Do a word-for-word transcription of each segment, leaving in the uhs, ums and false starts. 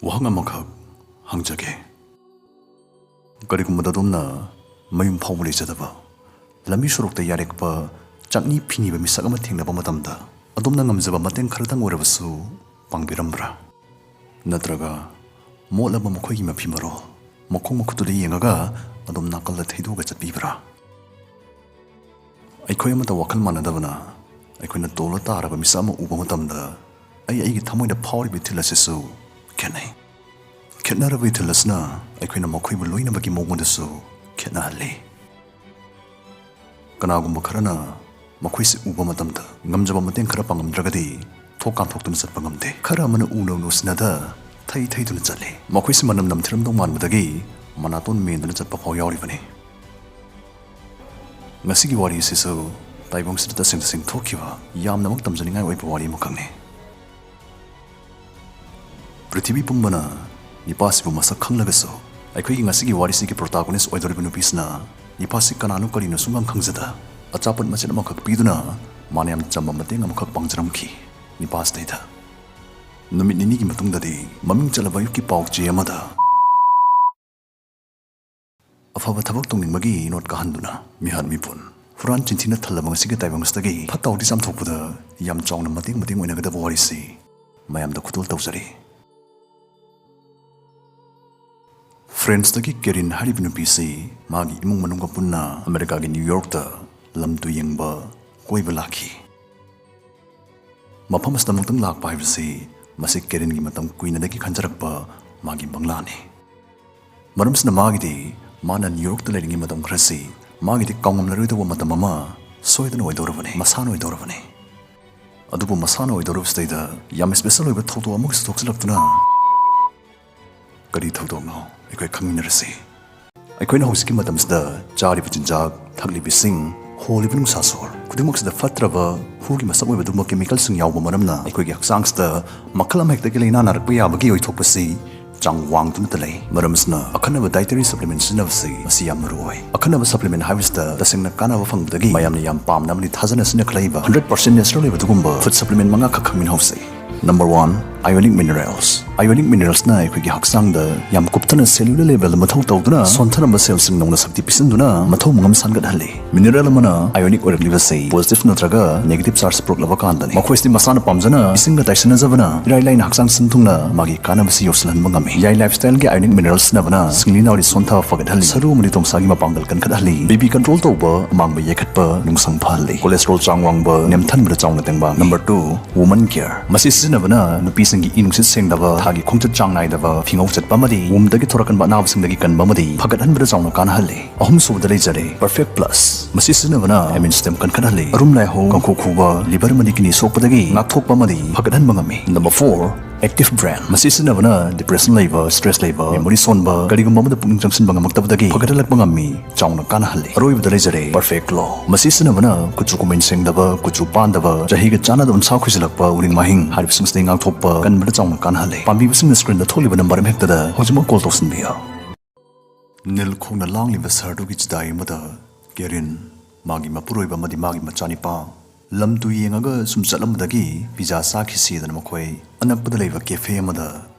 ꯋꯥꯍꯪ ꯑꯃꯈꯛ ꯍꯪꯖꯒꯦ꯫ ꯀꯔꯤꯒꯨꯝꯕꯗ ꯑꯗꯣꯝꯅ ꯃꯌꯨꯝ ꯐꯥꯎꯕ ꯂꯩꯖꯗꯕ, ꯂꯝꯕꯤ ꯁꯣꯔꯣꯛꯇ ꯌꯥꯔꯦꯛꯄ, ꯆꯥꯛꯅꯤ ꯐꯤꯅꯤꯕ ꯃꯤꯁꯛ ꯑꯃ ꯊꯦꯡꯅꯕ ꯃꯇꯝꯗ, ꯑꯗꯣꯝꯅ ꯉꯝꯖꯕ ꯃꯇꯦꯡ ꯈꯔꯇꯪ ꯑꯣꯏꯔꯕꯁꯨ ꯄꯥꯡꯕꯤꯔꯝꯕ꯭ꯔꯥ? ꯅꯠꯇ꯭ꯔꯒ ꯃꯣꯠꯂꯕ ꯃꯈꯣꯏꯒꯤ ꯃꯐꯤ ꯃꯔꯣꯜ ꯃꯈꯣꯡ ꯃꯈꯨꯠꯇꯨꯗ ꯌꯦꯡꯉꯒ ꯑꯗꯨꯝ ꯅꯥꯀꯜꯗ ꯊꯩꯗꯣꯛꯑꯒ ꯆꯠꯄꯤꯕ꯭ꯔꯥ? ꯑꯩꯈꯣꯏ ꯑꯃꯠꯇ ꯋꯥꯈꯜ ꯃꯥꯟꯅꯗꯕꯅ, ꯑꯩꯈꯣꯏꯅ ꯇꯣꯜꯂ ꯇꯥꯔꯕ ꯃꯤꯁꯛ ꯑꯃ ꯎꯕ ꯃꯇꯝꯗ ꯑꯩ ꯑꯩꯒꯤ ꯊꯃꯣꯏꯗ ꯐꯥꯎꯔꯤꯕ ꯏꯊꯤꯜ ꯑꯁꯤꯁꯨ ꯈꯦꯠꯅꯩ꯫ ꯈꯦꯠꯅꯔꯕ ꯏꯊꯤꯜ ꯑꯁꯤꯅ ꯑꯩꯈꯣꯏꯅ ꯃꯈꯣꯏꯕꯨ ꯂꯣꯏꯅꯕꯒꯤ ꯃꯑꯣꯡ ꯑꯗꯨꯁꯨ ꯈꯦꯠꯅꯍꯜꯂꯤ꯫ ꯀꯅꯥꯒꯨꯝꯕ ꯈꯔꯅ ꯃꯈꯣꯏꯁꯤ ꯎꯕ ꯃꯇꯝꯗ ꯉꯝꯖꯕ ꯃꯇꯦꯡ ꯈꯔ ꯄꯥꯡꯉꯝꯗ꯭ꯔꯒꯗꯤ ꯊꯣꯛ ꯀꯥꯟꯊꯣꯛꯇꯨꯅ ꯆꯠꯄ ꯉꯝꯗꯦ꯫ ꯈꯔ ꯑꯃꯅ ꯎꯅ ꯎꯅ ꯎꯁꯤꯟꯅꯗ ꯊꯩ ꯊꯩꯗꯨꯅ ꯆꯠꯂꯤ꯫ ꯃꯈꯣꯏꯁꯤ ꯃꯅꯝ ꯅꯝꯊꯤꯔꯝꯗꯧ ꯃꯥꯟꯕꯗꯒꯤ ꯃꯅꯥꯇꯣꯟ ꯃꯦꯟꯗꯨꯅ ꯆꯠꯄ ꯐꯥꯎ ꯌꯥꯎꯔꯤꯕꯅꯤ꯫ ꯉꯁꯤꯒꯤ ꯋꯥꯔꯤ ꯑꯁꯤꯁꯨ ꯇꯥꯏꯕꯪꯁꯤꯗ ꯇꯁꯦꯡ ꯇꯁꯦꯡ ꯊꯣꯛꯈꯤꯕ ꯌꯥꯝꯅꯃꯛ ꯇꯝꯖꯅꯤꯡꯉꯥꯏ ꯑꯣꯏꯕ ꯋꯥꯔꯤ ꯑꯃꯈꯛꯅꯤ꯫ ꯄ꯭ꯔꯤꯊꯤꯕꯤ ꯄꯨꯝꯕꯅ ꯅꯤꯄꯥꯁꯤꯕꯨ ꯃꯁꯛ ꯈꯪꯂꯒꯁꯨ, ꯑꯩꯈꯣꯏꯒꯤ ꯉꯁꯤꯒꯤ ꯋꯥꯔꯤꯁꯤꯒꯤ ꯄ꯭ꯔꯣꯇꯥꯒꯣꯅꯤꯁ ꯑꯣꯏꯗꯧꯔꯤꯕ ꯅꯨꯄꯤꯁꯤꯅ ꯅꯤꯄꯥꯁꯤ ꯀꯅꯥꯅꯣ ꯀꯔꯤꯅꯣ ꯁꯨꯡꯈꯪ ꯈꯪꯖꯗ, ꯑꯆꯥꯄꯣꯠ ꯃꯆꯦꯠ ꯑꯃꯈꯛ ꯄꯤꯗꯨꯅ ꯃꯥꯅ ꯌꯥꯝ ꯆꯝꯕ ꯃꯇꯦꯡ ꯑꯃꯈꯛ ꯄꯥꯡꯖꯔꯝꯈꯤ ꯅꯤꯄꯥꯁꯤꯗꯩꯗ꯫ ꯅꯨꯃꯤꯠ ꯅꯤꯅꯤꯒꯤ ꯃꯇꯨꯡꯗꯗꯤ ꯃꯃꯤꯡ ꯆꯠꯂꯕ ꯑꯌꯨꯛꯀꯤ ꯄꯥꯎ ꯆꯦ ꯑꯃꯗ ꯑꯐꯕ ꯊꯕꯛ ꯇꯧꯅꯤꯡꯕꯒꯤ ꯅꯣꯠ ꯀꯥꯍꯟꯗꯨꯅ ꯃꯤꯍꯥꯠ ꯃꯤꯄꯨꯟ, ꯍꯨꯔꯥꯟ ꯆꯤꯟꯊꯤꯅ ꯊꯜꯂꯕ ꯉꯁꯤꯒꯤ ꯇꯥꯏꯕꯪꯁꯤꯗꯒꯤ ꯐꯠꯇ ꯍꯥꯎꯗꯤ ꯆꯥꯝꯊꯣꯛꯄꯗ ꯌꯥꯝ ꯆꯥꯎꯅ ꯃꯇꯦꯡ ꯃꯇꯦꯡ ꯑꯣꯏꯅꯒꯗꯕ ꯋꯥꯔꯤꯁꯤ ꯃꯌꯥꯝꯗ ꯈꯨꯗꯣꯜ ꯇꯧꯖꯔꯤ꯫ ꯐ꯭ꯔꯦꯟꯁꯇꯒꯤ ꯀꯦꯔꯤꯟ ꯍꯥꯏꯔꯤꯕ ꯅꯨꯄꯤꯁꯤ ꯃꯥꯒꯤ ꯏꯃꯨꯡ ꯃꯅꯨꯡꯒ ꯄꯨꯟꯅ ꯑꯃꯦꯔꯤꯀꯥꯒꯤ ꯅ꯭ꯌꯨ ꯌꯣꯔꯛꯇ ꯂꯝ ꯇꯨ ꯌꯦꯡꯕ ꯀꯣꯏꯕ ꯂꯥꯛꯈꯤ꯫ ꯃꯐꯝ ꯑꯁꯤꯗ ꯑꯃꯨꯛꯇꯪ ꯂꯥꯛꯄ ꯍꯥꯏꯕꯁꯤ ꯃꯁꯤ ꯀꯦꯔꯤꯟꯒꯤ ꯃꯇꯝ ꯀꯨꯏꯅꯗꯒꯤ ꯈꯟꯖꯔꯛꯄ ꯃꯥꯒꯤ ꯃꯪꯂꯥꯅꯤ꯫ ꯃꯔꯝꯁꯤꯅ ꯃꯥꯒꯤꯗꯤ ꯃꯥꯅ ꯅ꯭ꯌꯨ ꯌꯣꯔꯛꯇ ꯂꯩꯔꯤꯉꯩ ꯃꯇꯝ ꯈꯔꯁꯤ ꯃꯥꯒꯤꯗꯤ ꯀꯥꯎꯉꯝꯂꯔꯣꯏꯗꯧꯕ ꯃꯇꯝ ꯑꯃ ꯁꯣꯏꯗꯅ ꯑꯣꯏꯗꯧꯔꯕꯅꯤ, ꯃꯁꯥꯅ ꯑꯣꯏꯗꯧꯔꯕꯅꯤ꯫ ꯑꯗꯨꯕꯨ ꯃꯁꯥꯅ ꯑꯣꯏꯗꯧꯔꯕꯁꯤꯗꯩꯗ ꯌꯥꯝ ꯏꯁꯄꯦꯁꯦꯜ ꯑꯣꯏꯕ ꯊꯧꯗꯣꯛ ꯑꯃꯒꯁꯨ ꯊꯣꯛꯆꯜꯂꯛꯇꯨꯅ ꯀꯔꯤ ꯊꯧꯗꯣꯛꯅꯣ? ꯑꯩꯈꯣꯏ ꯈꯪꯃꯤꯟꯅꯔꯁꯤ꯫ ꯑꯩꯈꯣꯏꯅ ꯍꯧꯖꯤꯛꯀꯤ ꯃꯇꯝꯁꯤꯗ ꯆꯥꯔꯤꯕ ꯆꯤꯟꯖꯥꯛ, ꯊꯛꯂꯤꯕ ꯏꯁꯤꯡ, ꯍꯣꯜꯂꯤꯕ ꯅꯨꯡꯁꯥ ꯁꯣꯔ ꯈꯨꯗꯤꯡꯃꯛꯁꯤꯗ ꯐꯠꯇ꯭ꯔꯕ ꯍꯨꯒꯤ ꯃꯁꯛ ꯑꯣꯏꯕ ꯑꯗꯨꯒꯨꯝꯕ ꯀꯦꯃꯤꯀꯦꯜꯁꯤꯡ ꯌꯥꯎꯕ ꯃꯔꯝꯅ ꯑꯩꯈꯣꯏꯒꯤ ꯍꯛꯆꯥꯡꯁꯤꯗ ꯃꯈꯜ ꯑꯃꯍꯦꯛꯇꯒꯤ ꯂꯥꯏꯅꯥ ꯅꯥꯔꯛꯄ ꯌꯥꯕꯒꯤ ꯑꯣꯏꯊꯣꯛꯄꯁꯤ ꯆꯥꯡ ꯋꯥꯡꯗꯨꯅꯇ ꯂꯩ꯫ ꯃꯔꯝ ꯑꯁꯤꯅ ꯑꯈꯟꯅꯕ ꯗꯥꯏꯇꯔꯤ ꯁꯄ꯭ꯂꯤꯃꯦꯟ ꯁꯤꯖꯤꯟꯅꯕꯁꯤ ꯃꯁꯤ ꯌꯥꯝ ꯃꯔꯨ ꯑꯣꯏ꯫ ꯑꯈꯟꯅꯕ ꯁꯄ꯭ꯂꯤꯃꯦꯟ ꯍꯥꯏꯕꯁꯤꯗ ꯇꯁꯦꯡꯅ ꯀꯥꯟꯅꯕ ꯐꯪꯕꯗꯒꯤ ꯃꯌꯥꯝꯅ ꯌꯥꯝ ꯄꯥꯝꯅ ꯑꯃꯗꯤ ꯊꯥꯖꯅ ꯁꯤꯖꯤꯟꯅꯈꯠꯂꯛꯏꯕ ꯍꯟꯗ꯭ꯔꯦꯠ ꯄꯥꯔꯁꯦꯟ ꯅꯦꯆꯔꯦꯜ ꯑꯣꯏꯕ ꯑꯗꯨꯒꯨꯝꯕ ꯐꯨꯗ ꯁꯄ꯭ꯂꯤꯃꯦꯟ ꯃꯉꯥꯈꯛ ꯈꯪꯃꯤꯟꯅꯍꯧꯁꯤ꯫ Number one, ionic minerals꯫ Ionic mineralsꯅ ꯑꯩꯈꯣꯏꯒꯤ ꯍꯛꯆꯥꯡꯗ ꯌꯥꯝ ꯀꯨꯞꯊꯅ cellular levelꯗ ꯃꯊꯧ ꯇꯧꯗꯨꯅ ꯁꯣꯟꯊꯔꯝꯕ cellꯁꯤꯡ ꯅꯧꯅ ꯁꯛꯇꯤ ꯄꯤꯁꯤꯟꯗꯨꯅ ꯃꯊꯧ ꯃꯉꯝ ꯁꯥꯟꯒꯠꯍꯜꯂꯤ꯫ Mineral ꯑꯃꯅ ionic ꯑꯣꯏꯔꯛꯂꯤꯕꯁꯤ positive ꯅꯠꯇ꯭ꯔꯒ negative charge ꯄꯨꯔꯛꯂꯕ ꯀꯥꯟꯗꯅꯤ꯫ ꯃꯈꯣꯏꯁꯤ ꯃꯁꯥꯅ ꯄꯥꯝꯖꯅ ꯏꯁꯤꯡꯒ ꯇꯥꯏꯁꯤꯟꯅꯖꯕꯅ ꯏꯔꯥꯏ ꯂꯥꯏꯅ ꯍꯛꯆꯥꯡ ꯁꯤꯟ ꯊꯨꯡꯅ ꯃꯥꯒꯤ ꯀꯥꯟꯅꯕꯁꯤ ꯌꯧꯁꯤꯜꯍꯟꯕ ꯉꯝꯃꯤ꯫ ꯌꯥꯏ lifestyleꯒꯤ ionic minerals ꯁꯤꯖꯤꯟꯅꯕꯅ ꯁꯤꯡꯂꯤ ꯅꯥꯎꯔꯤ ꯁꯣꯟꯊꯕ ꯐꯒꯠꯍꯜꯂꯤ, ꯁꯔꯨ ꯑꯃꯗꯤ ꯇꯣꯡꯁꯥꯒꯤ ꯃꯄꯥꯡꯒꯜ ꯀꯟꯈꯠꯍꯜꯂꯤ, BP control ꯇꯧꯕ, ꯑꯃꯥꯡꯕ ꯌꯩꯈꯠꯄ, ꯅꯨꯡꯁꯪ ꯐꯍꯜꯂꯤ, cholesterol ꯆꯥꯡ ꯋꯥꯡꯕ ꯅꯦꯝꯊꯍꯟꯕꯗ ꯆꯥꯎꯅ ꯇꯦꯡꯕꯥꯡ꯫ Number two, Woman Care꯫ ꯃꯁꯤ ꯁꯤꯖꯤꯟꯅꯕꯅ ꯅꯨꯄꯤꯁꯤꯡꯒꯤ ꯏ ꯅꯨꯡꯁꯤꯠ ꯁꯦꯡꯗꯕ, ꯊꯥꯒꯤ ꯈꯣꯡꯆꯠ ꯆꯥꯡ ꯅꯥꯏꯗꯕ, ꯐꯤꯉꯧ ꯆꯠꯄ ꯑꯃꯗꯤ ꯋꯨꯝꯗꯒꯤ ꯊꯣꯔꯛꯀꯟꯕ ꯑꯅꯥꯕꯁꯤꯡꯗꯒꯤ ꯀꯟꯕ ꯑꯃꯗꯤ ꯐꯒꯠꯍꯟꯕꯗ ꯆꯥꯎꯅ ꯀꯥꯟꯅꯍꯜꯂꯤ꯫ ꯑꯍꯨꯝꯁꯨꯕꯗ ꯂꯩꯖꯔꯦ Perfect Plus꯫ ꯃꯁꯤ ꯁꯤꯖꯤꯟꯅꯕꯅ immune system ꯀꯟꯈꯠꯍꯜꯂꯤ, ꯑꯔꯨꯝ ꯂꯥꯏꯍꯧ, ꯀꯥꯡꯈꯨ ꯈꯨꯕ, liver ꯑꯃꯗꯤ kidney ꯁꯣꯛꯄꯗꯒꯤ ꯉꯥꯛꯊꯣꯛꯄ ꯑꯃꯗꯤ ꯐꯒꯠꯍꯟꯕ ꯉꯝꯃꯤ꯫ Number four, Active Brain꯫ ꯃꯁꯤ ꯁꯤꯖꯤꯟꯅꯕꯅ depression ꯂꯩꯕ, stress ꯂꯩꯕ, memory ꯁꯣꯟꯕ, ꯀꯔꯤꯒꯨꯝꯕ ꯑꯃꯗ ꯄꯨꯛꯅꯤꯡ ꯆꯪꯁꯤꯟꯕ ꯉꯝꯃꯛꯇꯕꯗꯒꯤ ꯐꯒꯠꯍꯜꯂꯛꯄ ꯉꯝꯃꯤ, ꯆꯥꯎꯅ ꯀꯥꯟꯅꯍꯜꯂꯤ꯫ ꯑꯔꯣꯏꯕꯗ ꯂꯩꯖꯔꯦ Perfect Glow꯫ ꯃꯁꯤ ꯁꯤꯖꯤꯟꯅꯕꯅ ꯀꯨꯆꯨ ꯀꯨꯃꯦꯟ ꯁꯦꯡꯗꯕ, ꯀꯨꯆꯨ ꯄꯥꯟꯗꯕ, ꯆꯍꯤꯒ ꯆꯥꯟꯅꯗꯕ ꯎꯟꯁꯥ ꯈꯨꯏꯖꯤꯜꯂꯛꯄ, ꯎꯔꯤꯡ ꯃꯥꯍꯤꯡ ꯍꯥꯏꯔꯤꯕꯁꯤꯡꯁꯤꯗꯒꯤ ꯉꯥꯛꯊꯣꯛꯄ ꯀꯟꯕꯗ ꯆꯥꯎꯅ ꯀꯥꯟꯅꯍꯜꯂꯤ꯫ ꯄꯥꯝꯕꯤꯕꯁꯤꯡꯅ screenꯗ ꯊꯣꯛꯂꯤꯕ number ꯑꯃ ꯍꯦꯛꯇꯗ ꯍꯧꯖꯤꯛꯃꯛ call ꯇꯧꯁꯤꯟꯕꯤꯌꯨ꯫ ꯅꯤꯜ ꯈꯣꯡꯅ ꯂꯥꯡꯂꯤꯕ ꯁꯍꯔꯗꯨꯒꯤ ꯆꯤꯗꯥꯏ ꯑꯃꯗ ꯀꯦꯔꯤꯟ, ꯃꯥꯒꯤ ꯃꯄꯨꯔꯣꯏꯕ ꯑꯃꯗꯤ ꯃꯥꯒꯤ ꯃꯆꯥꯅꯤꯄꯥ ꯂꯝ ꯇꯨ ꯌꯦꯡꯉꯒ ꯁꯨꯝ ꯆꯠꯂꯝꯕꯗꯒꯤ ꯄꯤꯖꯥ ꯆꯥꯈꯤꯁꯤꯗꯅ ꯃꯈꯣꯏ ꯑꯅꯛꯄꯗ ꯂꯩꯕ cafe ꯑꯃꯗ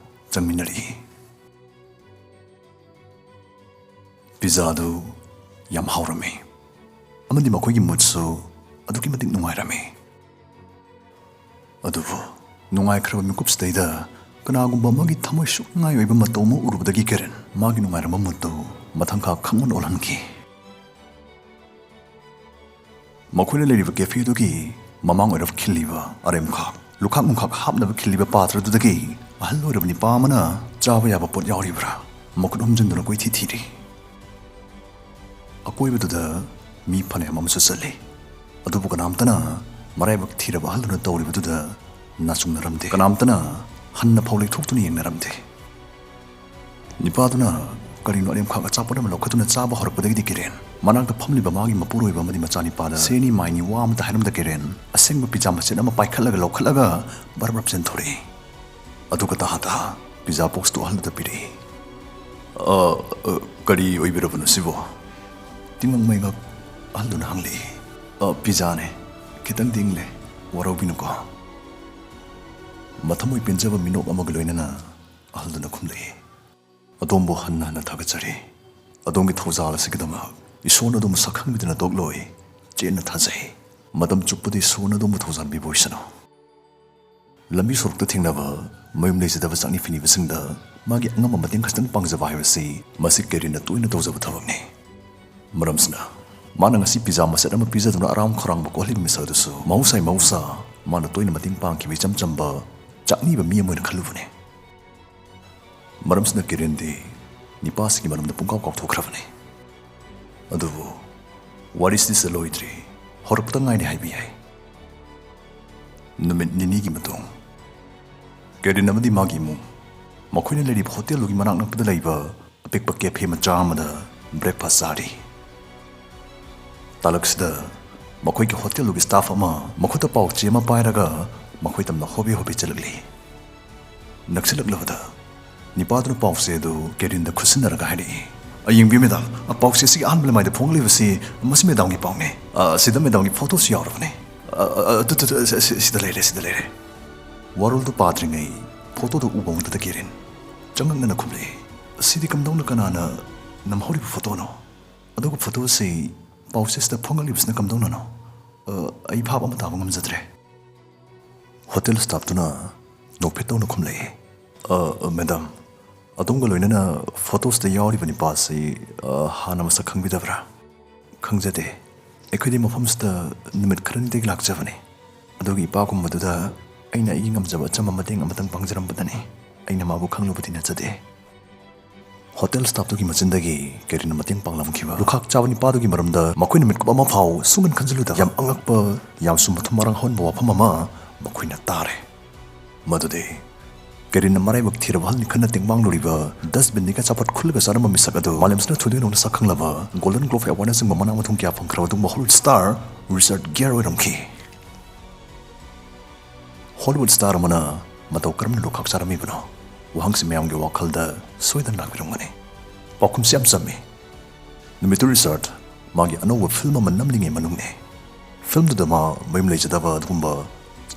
ꯆꯪꯃꯤꯟꯅꯔꯛꯏ꯫ ꯄꯤꯖꯥꯗꯨ ꯌꯥꯝ ꯍꯥꯎꯔꯝꯃꯤ ꯑꯃꯗꯤ ꯃꯈꯣꯏꯒꯤ moodꯁꯨ ꯑꯗꯨꯛꯀꯤ ꯃꯇꯤꯛ ꯅꯨꯡꯉꯥꯏꯔꯝꯃꯤ꯫ ꯑꯗꯨꯕꯨ ꯅꯨꯡꯉꯥꯏꯈ꯭ꯔꯕ ꯃꯤꯀꯨꯞꯁꯤꯗꯩꯗ ꯀꯅꯥꯒꯨꯝꯕ ꯑꯃꯒꯤ ꯊꯃꯣꯏ ꯁꯨꯛꯅꯤꯡꯉꯥꯏ ꯑꯣꯏꯕ ꯃꯇꯧ ꯑꯃ ꯎꯔꯨꯕꯗꯒꯤ ꯀꯦꯔꯤꯟ ꯃꯥꯒꯤ ꯅꯨꯡꯉꯥꯏꯔꯝꯕ moodꯇꯨ ꯃꯊꯪ ꯈꯥꯛ ꯈꯪꯑꯣꯟ ꯑꯣꯜꯍꯟꯈꯤ꯫ ꯃꯈꯣꯏꯅ ꯂꯩꯔꯤꯕ cafeꯗꯨꯒꯤ ꯃꯃꯥꯡ ꯑꯣꯏꯔꯞ ꯈꯤꯜꯂꯤꯕ ꯑꯔꯦꯝꯈꯥꯛ, ꯂꯨꯈꯥꯛ ꯅꯨꯡꯈꯥꯛ ꯍꯥꯞꯅꯕ ꯈꯤꯜꯂꯤꯕ ꯄꯥꯇ꯭ꯔꯗꯨꯗꯒꯤ ꯑꯍꯜ ꯑꯣꯏꯔꯕ ꯅꯤꯄꯥ ꯑꯃꯅ ꯆꯥꯕ ꯌꯥꯕ ꯄꯣꯠ ꯌꯥꯎꯔꯤꯕ꯭ꯔꯥ ꯃꯈꯨꯠ ꯍꯨꯝꯖꯤꯟꯗꯨꯅ ꯀꯣꯏꯊꯤ ꯊꯤꯔꯤ꯫ ꯑꯀꯣꯏꯕꯗꯨꯗ ꯃꯤ ꯐꯅꯌꯥꯝ ꯑꯃꯁꯨ ꯆꯠꯂꯤ, ꯑꯗꯨꯕꯨ ꯀꯅꯥꯝꯇꯅ ꯃꯔꯥꯏꯕꯛ ꯊꯤꯔꯕ ꯑꯍꯜꯗꯨꯅ ꯇꯧꯔꯤꯕꯗꯨꯗ ꯅꯥꯆꯨꯡꯅꯔꯝꯗꯦ꯫ ꯀꯅꯥꯝꯇꯅ ꯍꯟꯅ ꯐꯥꯎ ꯂꯩꯊꯣꯛꯇꯨꯅ ꯌꯦꯡꯅꯔꯝꯗꯦ꯫ ꯅꯤꯄꯥꯗꯨꯅ ꯀꯔꯤꯅꯣ ꯑꯔꯦꯝꯈꯥꯛ ꯑꯆꯥꯄꯣꯠ ꯑꯃ ꯂꯧꯈꯠꯇꯨꯅ ꯆꯥꯕ ꯍꯧꯔꯛꯄꯗꯒꯤꯗꯤ ꯀꯦꯔꯦꯟ ꯃꯅꯥꯛꯇ ꯐꯝꯂꯤꯕ ꯃꯥꯒꯤ ꯃꯄꯨꯔꯣꯏꯕ ꯑꯃꯗꯤ ꯃꯆꯥꯅꯤꯄꯥꯗ ꯁꯦꯅꯤ ꯃꯥꯏꯅꯤ ꯋꯥ ꯑꯃꯇ ꯍꯥꯏꯔꯝꯗ ꯀꯦꯔꯦꯟ ꯑꯁꯦꯡꯕ ꯄꯤꯖꯥ ꯃꯆꯦꯠ ꯑꯃ ꯄꯥꯏꯈꯠꯂꯒ ꯂꯧꯈꯠꯂꯒ ꯕꯔꯞ ꯕꯔꯞ ꯆꯦꯟꯊꯣꯔꯛꯏ꯫ ꯑꯗꯨꯒ ꯇꯍꯥ ꯇꯍꯥ ꯄꯤꯖꯥ boxꯇꯨ ꯑꯍꯜꯗꯨꯗ ꯄꯤꯔꯛꯏ꯫ "ꯑ, ꯑ, ꯀꯔꯤ ꯑꯣꯏꯕꯤꯔꯕꯅꯣ ꯁꯤꯕꯣ?" ꯇꯤꯡꯉꯪ ꯃꯩꯉꯛ ꯑꯍꯜꯗꯨꯅ ꯍꯪꯂꯛꯏ꯫ "ꯑ, ꯄꯤꯖꯥꯅꯦ꯫ ꯈꯤꯇꯪꯗꯤ ꯏꯪꯂꯦ꯫ ꯋꯥꯔꯧꯕꯤꯅꯨꯀꯣ꯫" ꯃꯊꯃꯣꯏ ꯄꯦꯟꯖꯕ ꯃꯤꯅꯣꯛ ꯑꯃꯒ ꯂꯣꯏꯅꯅ ꯍꯜꯗꯨꯅ ꯈꯨꯝꯂꯛꯏ꯫ "ꯑꯗꯣꯝꯕꯨ ꯍꯟꯅ ꯍꯟꯅ ꯊꯥꯒꯠꯆꯔꯤ꯫ ꯑꯗꯣꯝꯒꯤ ꯊꯧꯖꯥꯜ ꯑꯁꯤꯒꯤꯗꯃꯛ ꯏꯁꯣꯔꯅ ꯑꯗꯣꯝꯕꯨ ꯁꯛꯈꯪꯕꯤꯗꯨꯅ ꯇꯣꯛꯂꯣꯏ꯫ ꯆꯦꯠꯅ ꯊꯥꯖꯩ꯫ ꯃꯇꯝ ꯆꯨꯞꯄꯗ ꯏꯁꯣꯔꯅ ꯑꯗꯣꯝꯕꯨ ꯊꯧꯖꯥꯟꯕꯤꯕ ꯑꯣꯏꯁꯅꯨ꯫" ꯂꯝꯕꯤ ꯁꯣꯔꯣꯛꯇ ꯊꯦꯡꯅꯕ ꯃꯌꯨꯝ ꯂꯩꯖꯗꯕ ꯆꯥꯛꯅꯤ ꯐꯤꯅꯤꯕꯁꯤꯡꯗ ꯃꯥꯒꯤ ꯑꯉꯝꯕ ꯃꯇꯦꯡ ꯈꯖꯤꯛꯇꯪ ꯄꯥꯡꯖꯕ ꯍꯥꯏꯕꯁꯤ ꯃꯁꯤ ꯀꯦꯔꯤꯟꯅ ꯇꯣꯏꯅ ꯇꯧꯖꯕ ꯊꯕꯛꯅꯤ꯫ ꯃꯔꯝꯁꯤꯅ, ꯃꯥꯅ ꯉꯁꯤ ꯄꯤꯖꯥ ꯃꯆꯦꯠ ꯑꯃ ꯄꯤꯖꯗꯨꯅ ꯑꯔꯥꯝ ꯈꯧꯔꯥꯡꯕ ꯀꯣꯛꯍꯜꯂꯤꯕ ꯃꯤꯁꯛ ꯑꯗꯨꯁꯨ ꯃꯍꯧꯁꯥꯒꯤ ꯃꯍꯧꯁꯥ ꯃꯥꯅ ꯇꯣꯏꯅ ꯃꯇꯦꯡ ꯄꯥꯡꯈꯤꯕ ꯏꯆꯝ ꯆꯝꯕ ꯆꯥꯛꯅꯤꯕ ꯃꯤ ꯑꯃ ꯑꯣꯏꯅ ꯈꯜꯂꯨꯕꯅꯤ꯫ ꯃꯔꯝꯁꯤꯅ ꯀꯦꯔꯤꯟꯗꯤ ꯅꯤꯄꯥꯁꯤꯒꯤ ꯃꯔꯝꯗ ꯄꯨꯡꯀꯥꯎ ꯀꯥꯎꯊꯣꯛꯈ꯭ꯔꯕꯅꯤ꯫ ꯑꯗꯨꯕꯨ ꯋꯥꯔꯤꯁꯤꯗ ꯂꯣꯏꯗ꯭ꯔꯤ, ꯍꯧꯔꯛꯄꯗ ꯉꯥꯏꯔꯤ ꯍꯥꯏꯕ ꯌꯥꯏ꯫ ꯅꯨꯃꯤꯠ ꯅꯤꯅꯤꯒꯤ ꯃꯇꯨꯡ, ꯀꯦꯔꯤꯟ ꯑꯃꯗꯤ ꯃꯥꯒꯤ ꯏꯃꯨꯡ ꯃꯈꯣꯏꯅ ꯂꯩꯔꯤꯕ ꯍꯣꯇꯦꯜꯗꯨꯒꯤ ꯃꯅꯥꯛ ꯅꯛꯄꯗ ꯂꯩꯕ ꯑꯄꯤꯛꯄ ꯀꯦꯐꯦ ꯃꯆꯥ ꯑꯃꯗ ꯕ꯭ꯔꯦꯛꯐꯥꯁ ꯆꯥꯔꯤ꯫ ꯇꯥꯂꯛꯁꯤꯗ ꯃꯈꯣꯏꯒꯤ ꯍꯣꯇꯦꯜꯗꯨꯒꯤ ꯁ꯭ꯇꯥꯐ ꯑꯃ ꯃꯈꯨꯠꯇ ꯄꯥꯎꯆꯦ ꯑꯃ ꯄꯥꯏꯔꯒ ꯃꯈꯣꯏ ꯇꯝꯅ ꯍꯣꯕꯦ ꯍꯣꯕꯦ ꯆꯠꯂꯛꯂꯤ꯫ ꯅꯛꯁꯤꯜꯂꯛꯂꯕꯗ ꯅꯤꯄꯥꯗꯨꯅ ꯄꯥꯎꯆꯦ ꯑꯗꯨ ꯀꯦꯔꯤꯟꯗ ꯈꯨꯠꯁꯤꯟꯅꯔꯒ ꯍꯥꯏꯔꯛꯏ, "ꯑ, ꯌꯦꯡꯕꯤꯌꯨ ꯃꯦꯗꯥꯝ, ꯑ, ꯄꯥꯎꯆꯦ ꯑꯁꯤꯒꯤ ꯑꯍꯥꯟꯕ ꯂꯃꯥꯏꯗ ꯐꯣꯡꯂꯤꯕꯁꯤ ꯃꯁꯤ ꯃꯦꯗꯥꯝꯒꯤ ꯄꯥꯎꯅꯦ꯫ ꯑ, ꯑꯁꯤꯗ ꯃꯦꯗꯥꯝꯒꯤ ꯐꯣꯇꯣꯁꯨ ꯌꯥꯎꯔꯕꯅꯦ꯫ ꯑ, ꯑ, ꯑ, ꯇꯨ, ꯇꯨ, ꯇꯨ, ꯁꯤ-, ꯁꯤ-, ꯁꯤꯗ ꯂꯩꯔꯦ, ꯁꯤꯗ ꯂꯩꯔꯦ꯫" ꯋꯥꯔꯣꯜꯗꯨ ꯄꯥꯗ꯭ꯔꯤꯉꯩ ꯐꯣꯇꯣꯗꯨ ꯎꯕ ꯃꯛꯇꯗ ꯀꯦꯔꯤꯟ ꯆꯉꯛꯅꯅ ꯈꯨꯝꯂꯛꯏ, "ꯁꯤꯗꯤ ꯀꯝꯗꯧꯅ, ꯀꯅꯥꯅ ꯅꯝꯍꯧꯔꯤꯕ ꯐꯣꯇꯣꯅꯣ? ꯑꯗꯨꯒ ꯐꯣꯇꯣ ꯑꯁꯤ ꯄꯥꯎꯆꯦꯁꯤꯗ ꯐꯣꯡꯂꯛꯂꯤꯕꯁꯤꯅ ꯀꯝꯗꯧꯅꯅꯣ? ꯑ, ꯑꯩ ꯚꯥꯞ ꯑꯃ ꯇꯥꯕ ꯉꯝꯖꯗ꯭ꯔꯦ꯫" ꯍꯣꯇꯦꯜ ꯁ꯭ꯇꯥꯐꯇꯨꯅ ꯅꯣꯛꯐꯦꯠ ꯇꯧꯅ ꯈꯨꯝꯂꯛꯏ, "ꯑ, ꯑ, ꯃꯦꯗꯥꯝ, ꯑꯗꯣꯝꯒ ꯂꯣꯏꯅꯅ ꯐꯣꯇꯣꯁꯤꯗ ꯌꯥꯎꯔꯤꯕ ꯅꯤꯄꯥ ꯑꯁꯤ, ꯑ, ꯍꯥꯟꯅ ꯃꯁꯛ ꯈꯪꯕꯤꯗꯕ꯭ꯔꯥ?" "ꯈꯪꯖꯗꯦ꯫ ꯑꯩꯈꯣꯏꯗꯤ ꯃꯐꯝꯁꯤꯗ ꯅꯨꯃꯤꯠ ꯈꯔꯅꯤꯗꯒꯤ ꯂꯥꯛꯆꯕꯅꯤ꯫ ꯑꯗꯨꯒꯤ ꯏꯄꯥꯒꯨꯝꯕꯗꯨꯗ ꯑꯩꯅ ꯑꯩꯒꯤ ꯉꯝꯖꯕ ꯑꯆꯝꯕ ꯃꯇꯦꯡ ꯑꯃꯇꯪ ꯄꯥꯡꯖꯔꯝꯕꯗꯅꯤ꯫ ꯑꯩꯅ ꯃꯥꯕꯨ ꯈꯪꯂꯨꯕꯗꯤ ꯅꯠꯆꯗꯦ꯫" ꯍꯣꯇꯦꯜ ꯁ꯭ꯇꯥꯐꯇꯨꯒꯤ ꯃꯆꯤꯟꯗꯒꯤ ꯀꯦꯔꯤꯟꯅ ꯃꯇꯦꯡ ꯄꯥꯡꯂꯝꯈꯤꯕ ꯂꯨꯈꯥꯛ ꯆꯥꯕ ꯅꯤꯄꯥꯗꯨꯒꯤ ꯃꯔꯝꯗ ꯃꯈꯣꯏꯅ ꯃꯤꯠꯀꯨꯞ ꯑꯃ ꯐꯥꯎ ꯁꯨꯡꯍꯟ ꯈꯟꯖꯤꯜꯂꯨꯗꯕ ꯌꯥꯝ ꯑꯉꯛꯄ, ꯌꯥꯝꯁꯨ ꯃꯊꯨꯝ ꯃꯔꯥꯡ ꯍꯧꯍꯟꯕ ꯋꯥꯐꯝ ꯑꯃ ꯃꯈꯣꯏꯅ ꯇꯥꯔꯦ꯫ ꯃꯗꯨꯗꯤ ꯀꯦꯔꯤꯟꯅ ꯃꯔꯥꯏꯕꯛ ꯊꯤꯔꯕ ꯑꯍꯜꯅꯤ ꯈꯟꯅ ꯇꯦꯡꯕꯥꯡꯂꯨꯔꯤꯕ ꯗꯁꯕꯤꯟꯗꯒꯤ ꯑꯆꯥꯄꯣꯠ ꯈꯨꯜꯂꯒ ꯆꯥꯔꯝꯕ ꯃꯤꯁꯛ ꯑꯗꯨ ꯃꯥꯂꯦꯝꯁꯤꯅ ꯊꯣꯏꯗꯣꯛ ꯍꯦꯟꯗꯣꯛꯅ ꯁꯛ ꯈꯪꯂꯕ Golden Globe Awardꯅꯆꯤꯡꯕ ꯃꯅꯥ ꯃꯊꯨꯝ ꯀꯌꯥ ꯐꯪꯈ꯭ꯔꯕ ꯑꯗꯨꯒꯨꯝꯕ ꯍꯣꯂꯤꯋꯨꯗ ꯁ꯭ꯇꯥꯔ ꯔꯤꯆꯥꯔꯗ ꯒꯤꯌꯔ ꯑꯣꯏꯔꯝꯈꯤ꯫ ꯍꯣꯂꯤꯋꯨꯗ ꯁ꯭ꯇꯥꯔ ꯑꯃꯅ ꯃꯇꯧ ꯀꯔꯝꯅ ꯂꯨꯈꯥꯛ ꯆꯥꯔꯝꯃꯤꯕꯅꯣ? ꯋꯥꯍꯪꯁꯤ ꯃꯌꯥꯝꯒꯤ ꯋꯥꯈꯜꯗ ꯁꯣꯏꯗꯅ ꯂꯥꯛꯄꯤꯔꯝꯒꯅꯤ꯫ ꯄꯥꯎꯈꯨꯝꯁꯤ ꯌꯥꯝ ꯆꯝꯃꯤ꯫ ꯅꯨꯃꯤꯠꯇꯨ ꯔꯤꯆꯥꯔꯗ ꯃꯥꯒꯤ ꯑꯅꯧꯕ ꯐꯤꯜꯝ ꯑꯃ ꯅꯝꯂꯤꯉꯩ ꯃꯅꯨꯡꯅꯤ꯫ ꯐꯤꯜꯝꯗꯨꯗ ꯃꯥ ꯃꯌꯨꯝ ꯂꯩꯖꯗꯕ ꯑꯗꯨꯒꯨꯝꯕ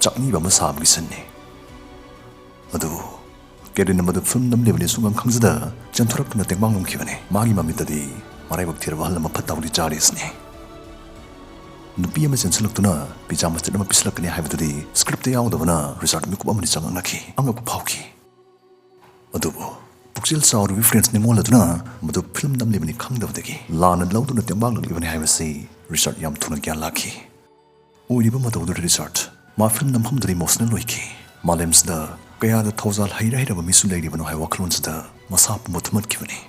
ꯆꯥꯛꯅꯤꯕ ꯑꯃ ꯁꯥꯕꯒꯤ ꯁꯤꯟꯅꯤ꯫ ꯑꯗꯨꯕꯨ ꯀꯦꯔꯤꯟꯅ ꯃꯗꯨ ꯐꯤꯂꯝ ꯅꯝꯂꯤꯕꯅꯤ ꯁꯨꯡꯈꯪ ꯈꯪꯖꯗ ꯆꯦꯟꯊꯣꯔꯛꯇꯨꯅ ꯇꯦꯡꯕꯥꯡ ꯂꯣꯡꯈꯤꯕꯅꯤ꯫ ꯃꯥꯒꯤ ꯃꯃꯤꯠꯇꯗꯤ ꯃꯔꯥꯏꯕꯛ ꯊꯤꯔꯕ ꯑꯍꯜ ꯑꯃ ꯐꯠꯇ ꯍꯥꯎꯗꯤ ꯆꯥꯔꯤꯁꯤꯅꯤ꯫ ꯅꯨꯄꯤ ꯑꯃ ꯆꯦꯟꯁꯤꯜꯂꯛꯇꯨꯅ ꯄꯤꯖꯥ ꯃꯆꯦꯠ ꯑꯃ ꯄꯤꯁꯤꯜꯂꯛꯀꯅꯤ ꯍꯥꯏꯕꯗꯨꯗꯤ ꯁꯀ꯭ꯔꯤꯞꯇ ꯌꯥꯎꯗꯕꯅ ꯔꯤꯆꯥꯔꯗ ꯃꯤꯀꯨꯞ ꯑꯃꯅꯤ ꯆꯪꯉꯛꯅꯈꯤ꯫ ꯑꯉꯛꯄ ꯐꯥꯎꯈꯤ꯫ ꯑꯗꯨꯕꯨ ꯄꯨꯛꯆꯦꯜ ꯆꯥꯎꯔꯕꯤ ꯐ꯭ꯔꯦꯟꯁ ꯅꯤꯉꯣꯜ ꯑꯗꯨꯅ ꯃꯗꯨ ꯐꯤꯂꯝ ꯅꯝꯂꯤꯕꯅꯤ ꯈꯪꯗꯕꯗꯒꯤ ꯂꯥꯟꯅ ꯂꯧꯗꯨꯅ ꯇꯦꯡꯕꯥꯡꯂꯛꯂꯤꯕꯅꯤ ꯍꯥꯏꯕꯁꯤ ꯔꯤꯆꯥꯔꯗ ꯌꯥꯝ ꯊꯨꯅ ꯒ꯭ꯌꯥꯟ ꯂꯥꯛꯈꯤ꯫ ꯑꯣꯏꯔꯤꯕ ꯃꯇꯧꯗꯨꯗ ꯔꯤꯆꯥꯔꯗ ꯃꯥ ꯐꯤꯂꯝ ꯅꯝꯐꯝꯗꯨꯗ ꯏꯃꯣꯁꯅꯦꯜ ꯑꯣꯏꯈꯤ꯫ ꯃꯥꯂꯦꯝꯁꯤꯗ ꯀꯌꯥꯗ ꯊꯧꯖꯥꯜ ꯍꯩꯔ ꯍꯩꯔꯕ ꯃꯤꯁꯨ ꯂꯩꯔꯤꯕꯅꯣ ꯍꯥꯏꯕ ꯋꯥꯈꯜꯂꯣꯟꯁꯤꯗ ꯃꯁꯥ ꯄꯨꯝꯕ ꯊꯨꯝꯍꯠꯈꯤꯕꯅꯤ꯫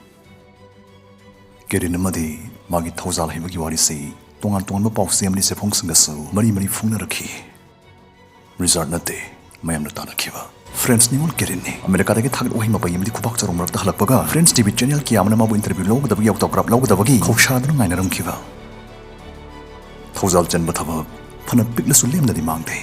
ꯀꯦꯔꯤꯟ ꯑꯃꯗꯤ ꯃꯥꯒꯤ ꯊꯧꯖꯥꯜ ꯍꯩꯕꯒꯤ ꯋꯥꯔꯤꯁꯤ ꯇꯣꯉꯥꯟ ꯇꯣꯉꯥꯟꯕ ꯄꯥꯎꯆꯦ ꯑꯃꯗꯤ ꯆꯦꯐꯣꯡꯁꯤꯡꯗꯁꯨ ꯃꯔꯤ ꯃꯔꯤ ꯐꯣꯡꯅꯔꯛꯈꯤ꯫ ꯔꯤꯆꯥꯔꯗ ꯅꯠꯇꯦ ꯃꯌꯥꯝꯅ ꯇꯥꯟꯅꯈꯤꯕ, ꯐ꯭ꯔꯦꯟꯁ ꯅꯤꯉꯣꯜ ꯀꯦꯔꯤꯟꯅꯤ꯫ ꯑꯃꯦꯔꯤꯀꯥꯗꯒꯤ ꯊꯥꯒꯠ ꯋꯥꯍꯩ ꯃꯄꯩ ꯑꯃꯗꯤ ꯈꯨꯕꯥꯛ ꯆꯔꯣꯡ ꯃꯔꯛꯇ ꯍꯜꯂꯛꯄꯒ ꯐ꯭ꯔꯦꯟꯁ ꯇꯤꯚꯤ ꯆꯦꯅꯦꯜ ꯀꯌꯥ ꯑꯃꯅ ꯃꯥꯕꯨ ꯏꯟꯇꯔꯚ꯭ꯌꯨ ꯂꯧꯒꯗꯕꯒꯤ, ꯑꯣꯇꯣꯒ꯭ꯔꯥꯐ ꯂꯧꯒꯗꯕꯒꯤ ꯈꯧꯁꯥꯗꯨꯅ ꯉꯥꯏꯅꯔꯝꯈꯤꯕ꯫ ꯊꯧꯖꯥꯜ ꯆꯟꯕ ꯊꯕꯛ ꯐꯅ ꯄꯤꯛꯂꯁꯨ ꯂꯦꯝꯅꯗꯤ ꯃꯥꯡꯗꯦ꯫